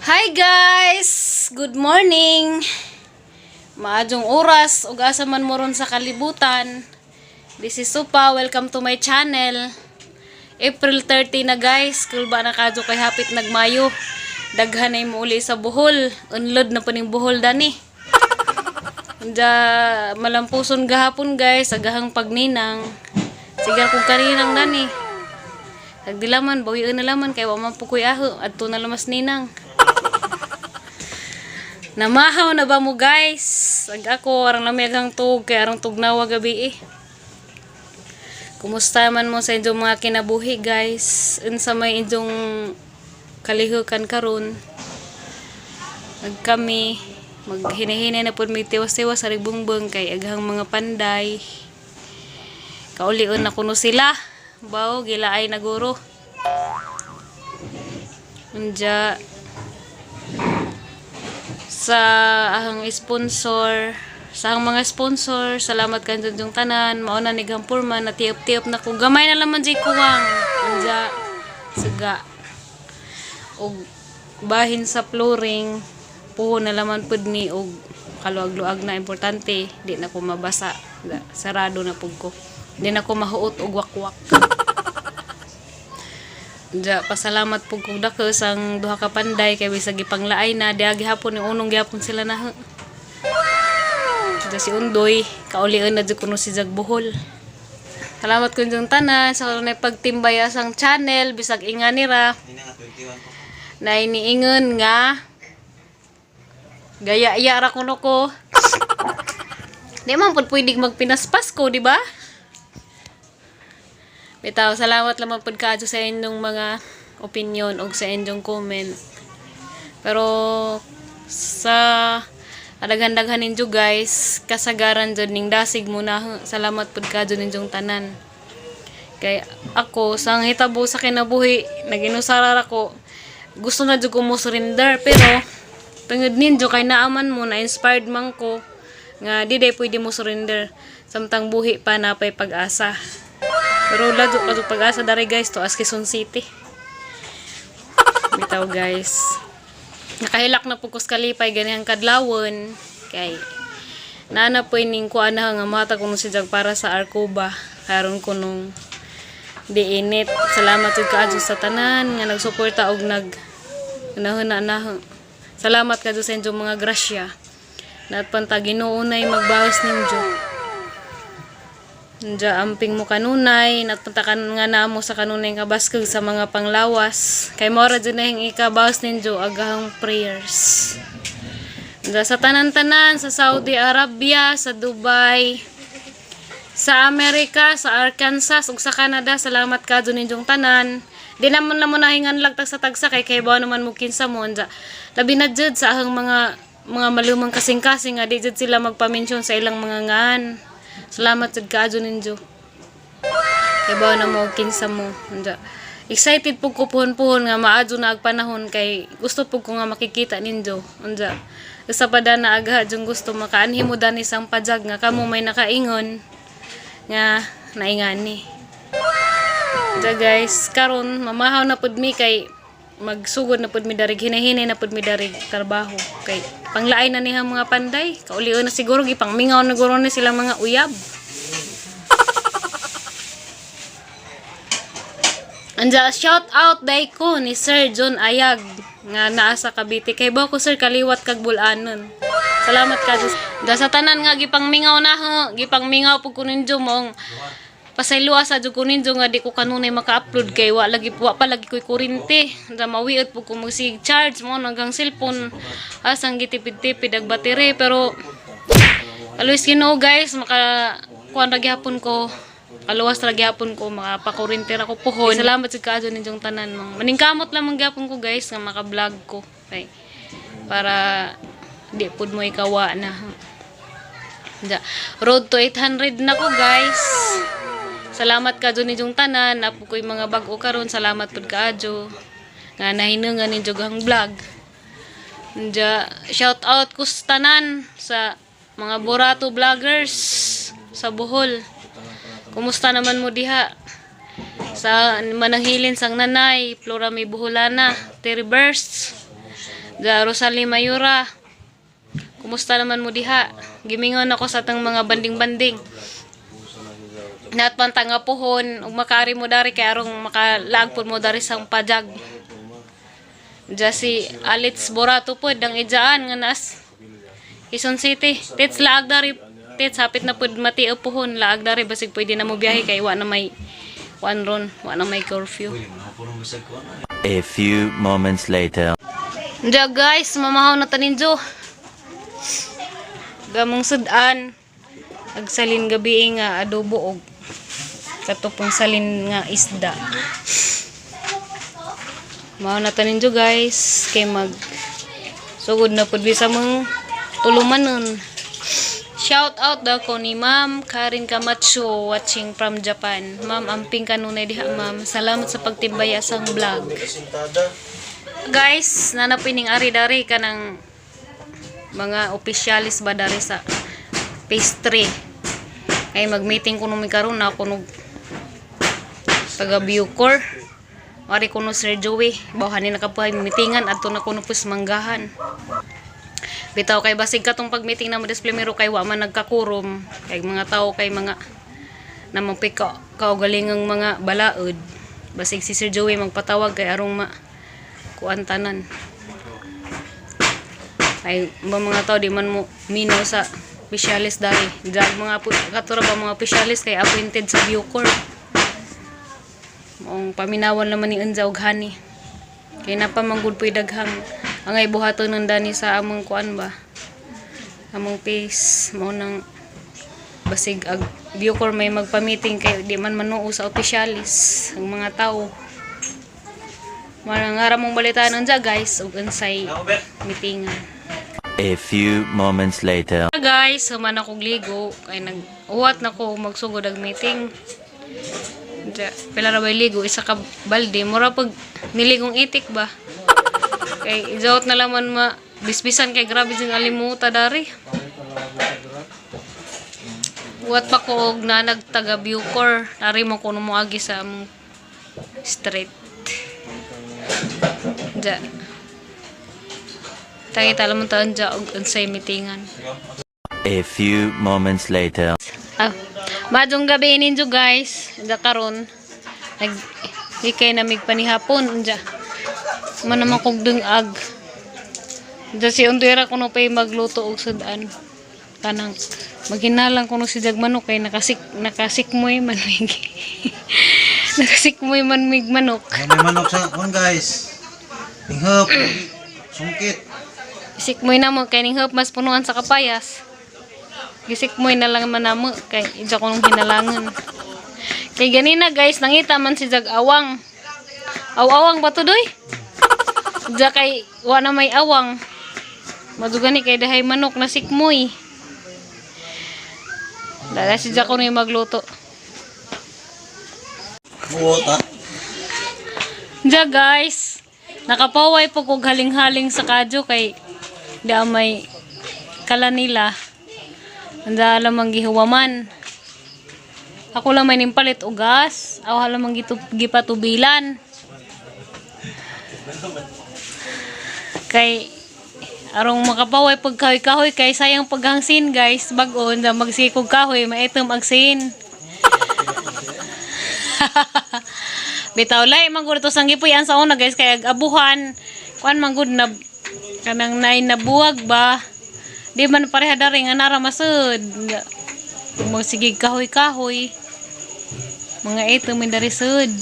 Hi guys! Good morning! Maadjong oras ug asa man mo ron sa kalibutan. This is Supa. Welcome to my channel. April 30 na, guys. Kulba na kadyo kay hapit nagmayo. Daghan na mo uli sa Bohol. Unlod na po ning Bohol dani. Unda malampuson gahapon, guys, agahang pagninang. Sigar kong kaninang dani. Nagdilaman, bawian na laman kay wa man po ko'y aho. Adto na lamas ninang. Namahaw na ba mo, guys? Ag ako arang lamigang tug kay arang tugnawa gabi eh. Kumusta man mo sa inyong mga kinabuhi, guys? Unsa may inyong kalihukan karon? Ag kami maghinahinay na pud may tiwas-tiwas sa bungbong kay aghang mga panday. Kaulion na kuno sila. Bawo gilaay na guro. Unja sa ahang sponsor, sa ahang mga sponsor, salamat kanyo tanan. Mao na ni Gampurman na tiyop-tiyop na ko, gamay na laman jay kuwang. Unja suga og bahin sa flooring, puho na laman pud ni og kaluag-luag na. Importante di na ko mabasa. Sarado na pud ko, di na ko mahuot og wakwak. Diya, pasalamat po kog dako sang duha ka panday kay bisag gipanglaay na diha gihapon ni unong gihapon sila na. Diya si Undoy, kaulion na jud kuno si Jag Bohol. Salamat kun yung tanan sa kanunay pagtimbay sang channel bisag inga nira na iniingon nga gaya-iya ra kuno ko. Di man pud pwede magpinaspas ko, di ba? Bitaw, salamat lamang pud kaadto sa inyong mga opinion o sa inyong comment. Pero sa adaghan-daghan ninyo, guys, kasagaran jud ning dasig mo na. Salamat pud kaadto ninyong tanan. Kay ako sa hitabo sa kinabuhi, naginusara ra ko. Gusto na jud ko mo surrender, pero tungod ninyo kay naaman mo na inspired man ko nga di day pwede mo surrender samtang buhi pa napay pag-asa. Pero ladyo pa pag-asa dari, guys, to as Quezon City. Bitaw, guys. Nakahilak na po ko sa kalipay ganihang kadlawon kay naana po ining kuan na nga mata kuno si Jag para sa Arcuba karon ko nung di init. Salamat jud kaadto sa tanan nga nagsuporta og nag nahuna na. Salamat kadto sa inyong mga grasya. Naat panta Ginoo nay magbawas ninyo. Diya amping mo kanunay, natpunta kan nga namo sa kanunay nga baskog sa mga panglawas. Kay mao ra jud na hing ikabawas ninyo agahang prayers. Diya sa tanan-tanan sa Saudi Arabia, sa Dubai, sa Amerika, sa Arkansas ug sa Canada, salamat kadto ninyong tanan. Di naman na mo nahingan lagtag sa tagsa kay kay naman mo kinsa mo. Unja. Labi na jud sa ahang mga malumang kasing-kasing nga di jud sila magpa-mention sa ilang mga ngan. Salamat jud kaadto ninyo. Kay bawa na mo kinsa mo. Unja. Excited po ko puhon-puhon nga maadyo na ag panahon kay gusto po ko nga makikita ninyo. Unja. Usa pa da na agha jung gusto makaanhi mo dani sang pajag nga kamo may nakaingon nga naingani. Unja guys, karon mamahaw na pud mi kay magsugod na pud mi darig, hinahinay na pud mi darig trabaho kay panglaay na niya mga panday. Kaulion na siguro, gipangmingaw na guro ni sila mga uyab. Anja, shout out day ko ni Sir John Ayag nga naa sa Cavite. Kay ba ko, sir, kaliwat kag bulanon. Salamat ka da sa tanan nga gipangmingaw na ho, gipangmingaw pud ko ninyo. Mong pasayloa sa jud ko ninyo nga di ko kanunay maka-upload kay wa lagi, wa pa lagi ko'y kuryente. Anja mawiot pud ko magsig charge mo hanggang cellphone asang gitipid-tipid ag battery, pero aluis Ginoo, guys, maka kuan ra gihapon ko, kaluwas ra gihapon ko, makapakuryente ra ko puhon. Salamat sa kaadto ninyong tanan. Mang maningkamot lamang gihapon ko, guys, nga maka-vlog ko kay para di pud mo ikawa na. Ja, road to 800 na ko, guys. Salamat ka ninyong tanan. Apo ko'y mga bag-o karon. Salamat pud kaadyo nga nahinungan ninyo ang vlog. Nja, shout out ko sa tanan sa mga Borato vloggers sa Bohol. Kumusta naman mo diha? Sa mananghilin sang nanay, Flora May Boholana, Terry Bursts. Da Rosalie Mayura. Kumusta naman mo diha? Gimingon ako sa atong mga banding-banding. Naat man tanga puhon ug makaari mo dari kay arong makalaag pud mo dari sang pajag. Diya si Alitz Borato pod ang ijaan nga naas Quezon City. Tits, laag dari. Tits, hapit na pud mati puhon, laag dari basig pwede na mo biyahe kay wa na may kuan ron, wa na may curfew. A few moments later. Diya guys, mamahaw na taninjo. Gamong sudan. Agsalin gabi nga adobo og katupong salin nga isda. Mahaw na taninjo guys, kay mag sugod na pud bisa mong tulumanon. Shout out daw ko ni Ma'am Karin Camacho watching from Japan. Ma'am, amping kanunay diha, ma'am. Salamat sa pagtimbaya sang vlog. Guys, nanapining ari-dari kanang mga opisyalis ba dari sa pastry. Ay mag-meeting kuno mi karon na kuno taga Bucor. Ari kuno Sir Joey, bawhan ni nakapuhay meetingan adto na kuno pus manggahan. Bitaw kay basig katong pag-meeting na mo display miro kay wa man nagkakurom kay mga tao kay mga namang pika kaugalingang mga balaod. Basig si Sir Joey magpatawag kay arong ma kuan tanan. Ay ba mga tao di man mo mino sa opisyalis dahil drag mga katura ba mga opisyalis kay appointed sa Bucor. Maong paminawan naman ni Unza og hani. Kay napamanggod po'y daghang angay buhaton ng dani sa among kuan ba. Among pace mao nang basig ag Bucor may magpa-meeting kay di man manuo sa opisyalis ang mga tao. Marang mong balitaan unja guys ug unsay meetingan. A few moments later. Guys, human akong ligo kay nag uwat na ko magsugod og meeting. Diya, pila ra bay ligo isa ka balde mura pag niligong itik ba. Kay ijawat na laman ma bisbisan kay grabe jud alimuta dari. Uwat pa ko og nanag taga Bucor, ari mo kuno moagi sa among street. Diya. Tangita lamang taon dya og unsay meetingan. A few moments later. Ah, maayong gabi ninyo guys. Diya karon nag ikay namig panihapon diya. Man naman kog dungag. Diya si Undira kuno pay magluto og sudan. Kanang maghinalang kuno si Jag manok kay nakasikmoy man mig. Nakasikmoy man mig manok. Ay, may manok sa kuan guys. Tinghop. Sungkit. Sikmoy na mo kay ning hop mas punuan sa kapayas. Gisikmoy na lang man namo kay idya ko nung hinalangan. Kay ganina guys, nangita man si Jag awang. Aw-awang ba to doy? Dya kay wa na may awang. Madugani kay dahay manok na sikmoy. Dala si Jag ko yung magluto. Buot ha. Diya guys, nakapaway po kog haling-haling sa kadyo kay di may kala nila. Anda lamang gihuwaman. Ako lang may nimpalit og gas. Ako lamang gipatubilan. Kay arong makapaway pag kahoy-kahoy kay sayang paghangsin guys. Bag-o na magsikog kahoy, maitom ang sin. Bitaw lay man gud to sang gipuy-an sa una guys kay ag abuhan kuan man gud na kanang nay nabuwag ba di man pareha dari nga nara masud magsigig kahoy-kahoy mga ito may dari sud.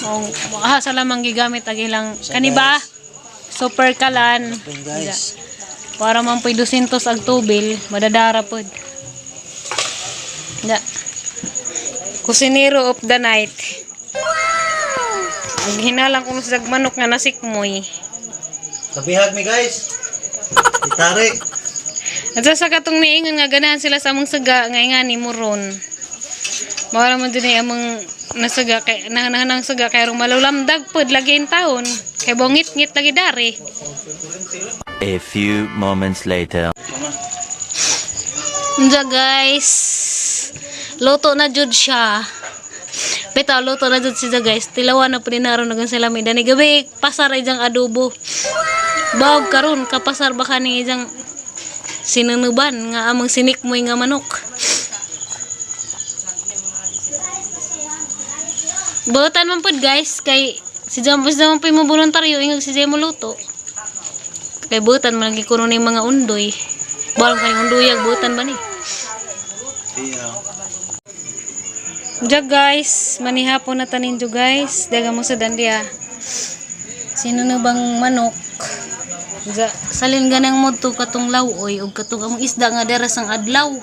Mao asa lamang gigamit ang ilang kani ba super kalan. Ayun, guys. Para man po'y 200 ag tubil, madadara pod. Da. Kusinero of the night. Ang hinalang ko sa manok nga nasikmoy. Kabihag mi guys. Itari. At sa katong niingon nga ganahan sila sa among saga nga ingani mo ron. Mawala man din ay among nasaga kay nahanahanang saga kay rong malulamdag pod lagi in taon. Kay bongit-ngit lagi dari. A few moments later. Unja guys. Luto na jud siya. Pita luto na jud siya, guys. Tilawan na pud ni aron nagan sila may dani gabi pasar ay jang adobo. Bawg karon kapasar ba kani ijang sinunuban nga among sinikmoy nga manok. Buotan man pud, guys, kay si Jambos naman po yung voluntaryo ingag si Jay mo luto. Kay buotan man lagi kuno ning mga undoy. Balong kaning unduyag buotan ba ni? Iya. Diya guys, manihapon na tanin jo guys. Daga mo sa dandiya. Sino na bang manok? Ga, salin ganang mo to katong lawoy og katong among isda nga dera sang adlaw.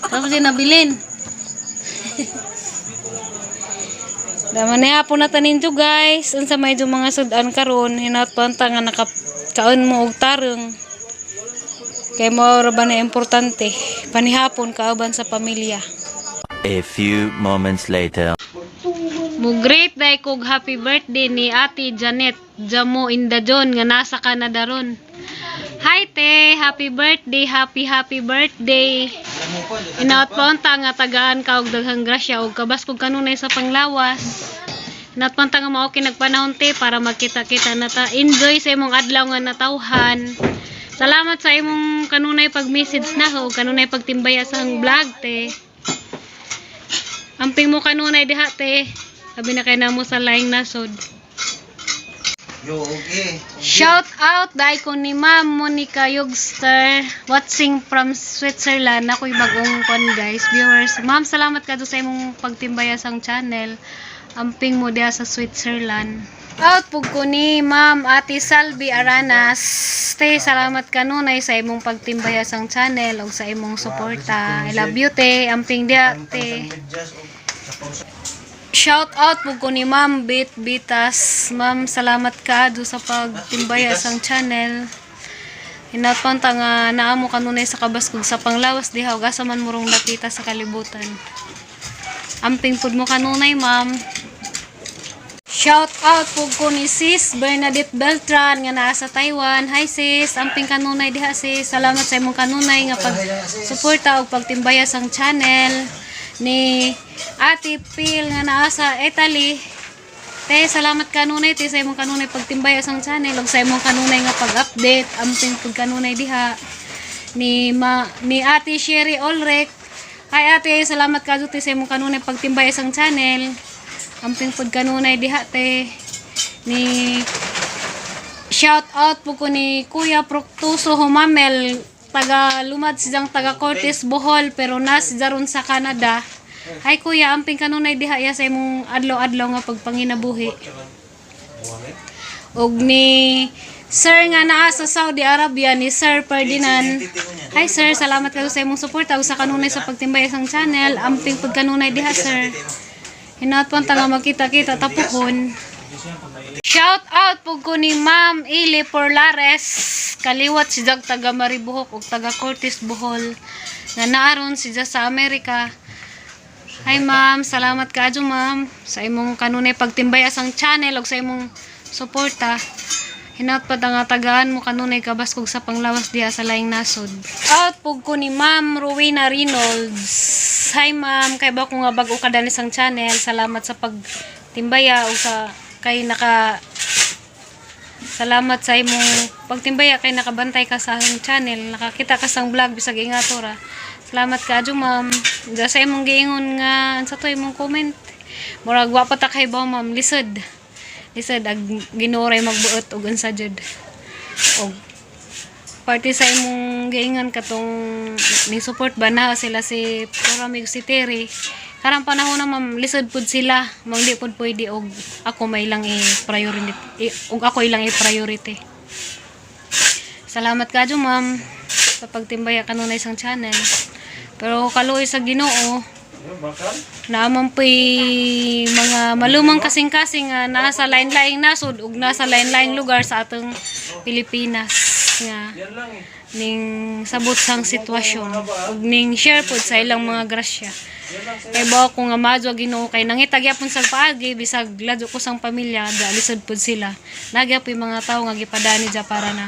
Tapos din nabilin. Da manihapon na tanin jo guys. Unsa may jo mga sudan karon hinat pa nga nakakaon mo og tarong. Kay mao ra ba na importante panihapon kauban sa pamilya. A few moments later. Mo-great day kog happy birthday ni Ate Janet Jamo Indajon nga nasa Canada ron. Hi te, happy birthday, happy happy birthday. Inaot pa unta nga tagaan ka og daghang grasya og kabaskog kanunay sa panglawas. Inaot pa unta nga mao nagpanahon te para magkita-kita na ta. Enjoy sa imong adlaw nga natawhan. Salamat sa imong kanunay pag-message na ho, kanunay pagtimbaya sa ang vlog te. Amping mo kanunay diha te. Sabi na kay namo sa laing nasod. Yo, okay. Shout out dai ko ni Ma'am Monica Yugster watching from Switzerland. Ako'y bagong kon guys, viewers. Ma'am, salamat ka sa imong pagtimbaya sang channel. Amping mo diha sa Switzerland. Out pug ko ni Ma'am Ate Salvi Aranas. Te, salamat kanunay sa imong pagtimbaya sang channel ug sa imong suporta. I love you te. Amping diha te. Shout out po ko ni Ma'am Bit Bitas. Ma'am, salamat ka do sa pagtimbaya sang channel. Hinatpan ta nga naamo kanunay sa kabaskog sa panglawas diha ug asa man murong napita sa kalibutan. Amping pud mo kanunay, ma'am. Shout out po ko ni Sis Bernadette Beltran nga naa sa Taiwan. Hi sis, amping kanunay diha sis. Salamat sa imong kanunay nga pag suporta ug pagtimbaya sang channel ni Ate Phil nga naa sa Italy. Te, salamat kanunay te sa imong kanunay pagtimbaya sang channel ug sa imong kanunay nga pag-update. Amping pud kanunay diha ni ma, ni Ate Sherry Olrec. Hi ate, salamat ka te sa imong kanunay pagtimbaya sang channel. Amping pud kanunay diha te ni shout out po ko ni Kuya Proctuso Humamel taga Lumad siyang taga Cortes Bohol pero nas ron sa Canada. Hi kuya, amping kanunay diha ya sa imong adlaw-adlaw nga pagpanginabuhi. Og ni Sir nga naa sa Saudi Arabia ni Sir Ferdinand. Hi sir, salamat kayo sa imong suporta ug sa kanunay sa pagtimbay sang channel. Amping pud kanunay diha sir. Hinaot pa nga magkita-kita tapuhon. Shout out po ko ni Ma'am Ili Porlares. Kaliwat si Jag taga Maribuhok ug taga Cortes Bohol nga naaron siya sa Amerika. Hi ma'am, salamat kaadyo ma'am sa imong kanunay pagtimbay asang channel ug sa imong suporta. Hinaot pa nga tagaan mo kanunay kabaskog sa panglawas diha sa laing nasod. Out pug ko ni Ma'am Rowena Reynolds. Hi ma'am, kay ba ko nga bag-o ka dani sang channel. Salamat sa pagtimbaya ug sa kay naka Salamat sa imong pagtimbaya kay nakabantay ka sa akong channel, nakakita ka sang vlog bisag ingato ra. Salamat kaadyo ma'am. Diya sa imong giingon nga unsa to imong comment. Murag wa pa ta kay ba ma'am, lisod. Lisod ag Ginoo ray magbuot og unsa jud. Og parte sa imong giingon katong ni support ba na sila si Poramig si Terry. Karang panahon na ma'am, lisod pud sila. Mang di pud pwede og ako may lang i-priority og ako ilang i-priority. Salamat kaadyo ma'am sa pagtimbaya kanunay sang channel. Pero kaluoy sa Ginoo, naaman po'y mga malumang kasing-kasing nga nasa lain-laing nasod ug nasa lain-laing lugar sa atong Pilipinas nga ning sabot sang sitwasyon ug ning share pod sa ilang mga grasya. Kay ba ko nga madyo Ginoo kay nangita gyapon sa paagi bisag ladyo ko sang pamilya da lisod pod sila. Nagyapoy mga tawo nga gipadani dya para na.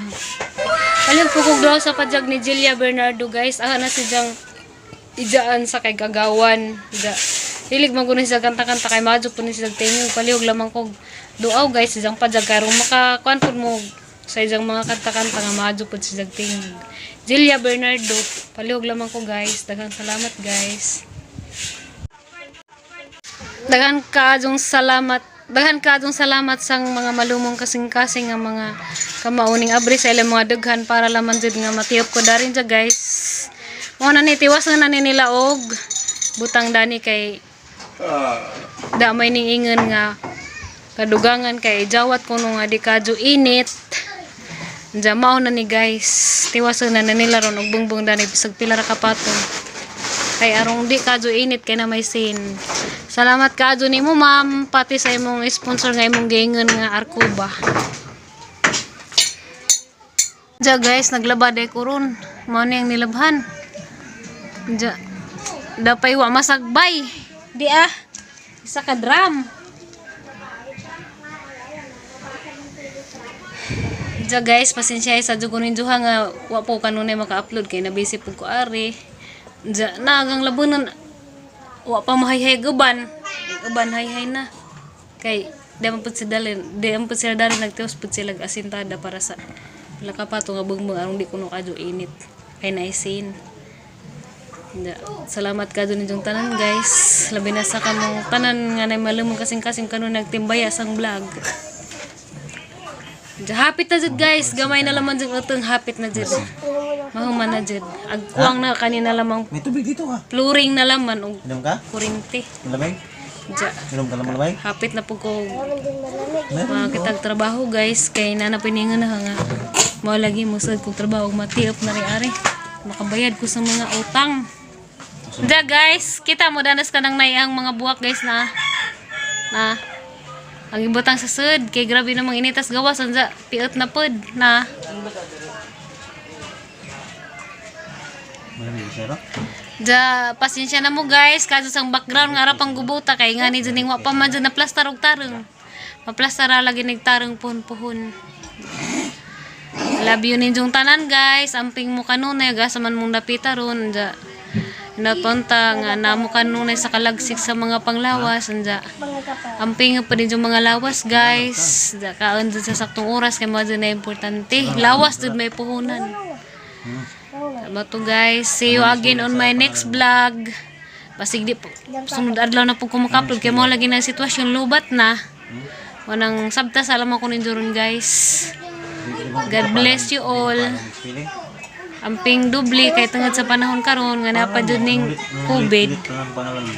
Palihog po kog duha sa padjag ni Julia Bernardo guys. Aha na si Jang ijaan sa kay kagawan. Da. Hilig man kuno siya kanta-kanta kay madyo po ni siya tingog. Palihog lamang kog duaw guys, isang padjag karong makakuan pud mo sa isang mga kanta-kanta nga madyo pud siya tingog. Julia Bernardo, palihog lamang ko guys. Daghang salamat guys. Daghan kaadong salamat. Daghan kaadong salamat sang mga malumong kasing-kasing nga mga kamauning abri sa ilang mga daghan para laman jud nga matiyop ko darin dya guys. Mao na ni tiwas na ni nila og butang dani kay damay ning ingon nga kadugangan kay jawat kuno nga di kadyo init. Diya mao na ni guys. Tiwasan na nila ron og bungbong dani bisag pila ra ka patong. Kay arong di kadyo init kay na may sin. Salamat kadyo nimo ma'am pati sa imong sponsor nga imong giingon nga Arcuba. Diya guys, naglaba day ko ron. Mao ni ang nilabhan. Diya dapay wa masagbay. Di ah. Isa ka drum. Diya guys, pasensya sa jud ko ninyo ha nga wa po kanunay maka-upload kay nabisi pud ko ari. Diya na ang labunan wa pa mahayhay uban. Uban hayhay na. Kay di man pud sila dali, di man pud sila dali nagtios pud sila asintada para sa pila ka pato nga bungbong arong di kuno kadyo init. Kay naisin. Diya, salamat ka dun inyong tanan guys. Labi na sa kamong tanan nga nay malumong kasing-kasing kanon nagtimbaya sang vlog. Diya, hapit na jud guys. Gamay na laman jud utong hapit na jud. Mahuman na jud. Agkuang na kanina lamang May tubig dito ka. flooring na laman og Inom ka? kurinte. Malamig? Diya, Inom ka lang malamig? hapit na po ko Meron. mga kitag trabaho guys kay nana piningan na nga mao lagi mo sad kog trabaho ug matiop na ri ari makabayad ko sa mga utang. Da guys, kita mo danas ka nang naiang mga buwak guys na na ang ibutang sa sud kay grabe namang initas gawas anza piot na pod na. Malamig siya, no? Da pasensya na mo guys kaso sang background nga ra pang gubuta kay nga ni ning wa pa man jud na plaster og tarong. Maplastar ra lagi nagtarong puhon-puhon. Love you ninyong tanan guys. Amping mo kanunay gasa man mong napita ron da. Natonta nga namo kanunay sa kalagsik sa mga panglawas anja. Amping pa din yung mga lawas guys. Da kaon dun sa saktong oras kay mo dun na importante. Lawas dun may puhunan. Tama to guys. See you again on my next vlog. Basig di po. Sunod adlaw na po ko maka-upload kay mo lagi na sitwasyon lubat na. Wanang sabta sa alam ako ninyo ron guys. God bless you all. Feeling? Amping dubli kay tungod sa panahon karon nga napa jud ning COVID. Ulit lang ang pangalan mo.